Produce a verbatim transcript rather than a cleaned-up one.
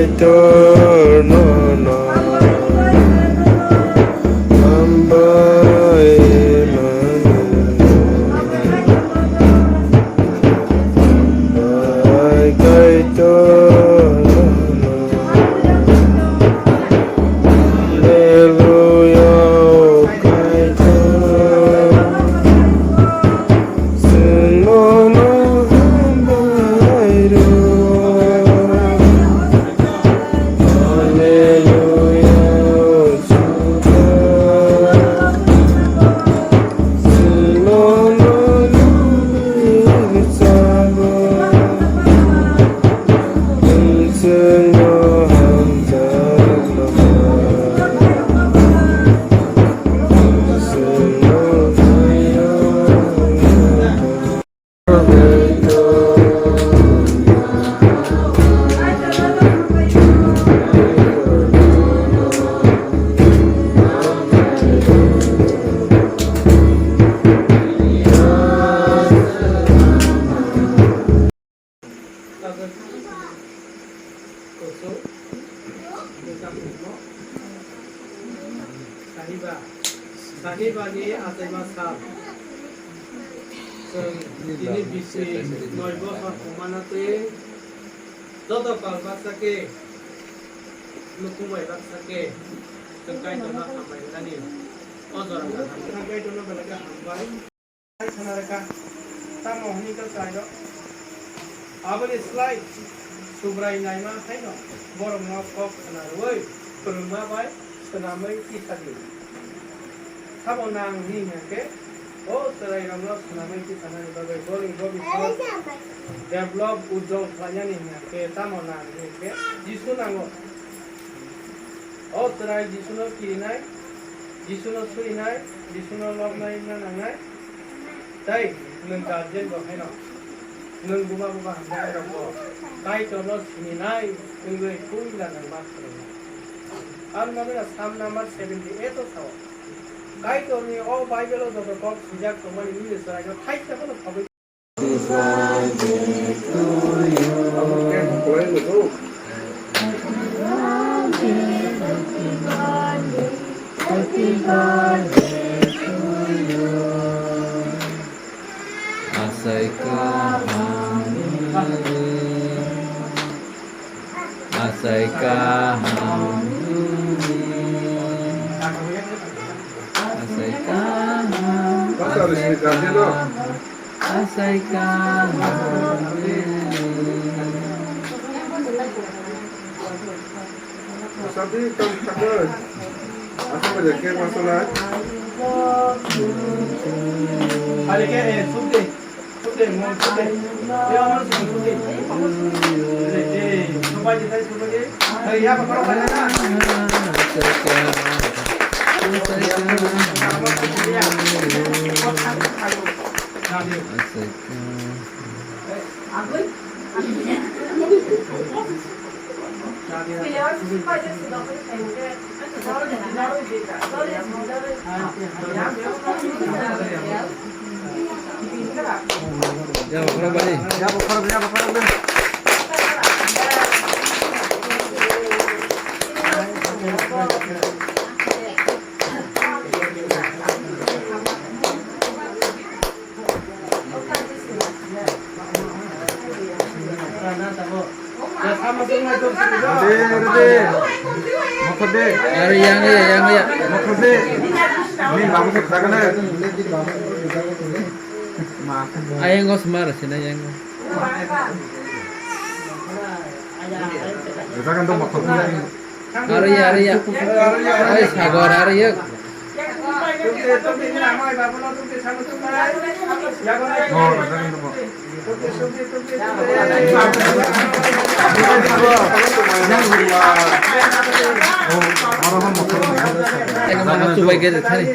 Kaitor nono hambai mano. Hambai Kaitor nono. Hallelujah, o Kaitor. Chwng nono hambai rw. Hallelujah, o Chuba. Chwng nono rwchapwi rwchapwi. Chwng no hamjak lama. Sariba, sariba ni achaima sal. Chwng tini bisi noi bosor wngmana twi joto kal baksa khe nukhung bai baksa khe chwng Kaitorno hambai rwnani o jora kaham. Kaitorno belai khe hambai. Sana rwkha. Tamo hwnwi khe chwrairok aboni slai Subrai naima haino borokno kok khna rwui kwrwngma bai swnamwi tisa di. Tamo nang hwnwi hwnkhe o chwrairokno swnamwi tisanani bagwi boni bobiswt develop ujjol khlainani hwnkhe tamo nang hwnwi hwnkhe Jisu nango. O chwrai Jisuno kirinai, Jisuno suinai, Jisuno loknai wngna nangnai. Tei nwng guardian bo haino nwng buma buma hamjaknairokbo Kaitorno sininai wngwi puila nwng ma phrwngnai. Aboni bagwino Psalm number seventy eight o sao, Kaitorni o Bible o joto kok swijak tongmani wngwi chwraino thaisa phano khogwi Achai kaham. Achai kaham. Achai kaham. Achai kaham. Achai kaham. Sabi kam thakoi. Asa baja ke masala. Are ke, eh, sukde. Rede, rede. Motor de. Are yang ya, yang ya. Motor de. Ni babu se jaga na. Ma. Ayang os mar sina yang. Jaga to motor de. Are ya, are ya. Oi, Sagor, are ya. Chubai gede thani.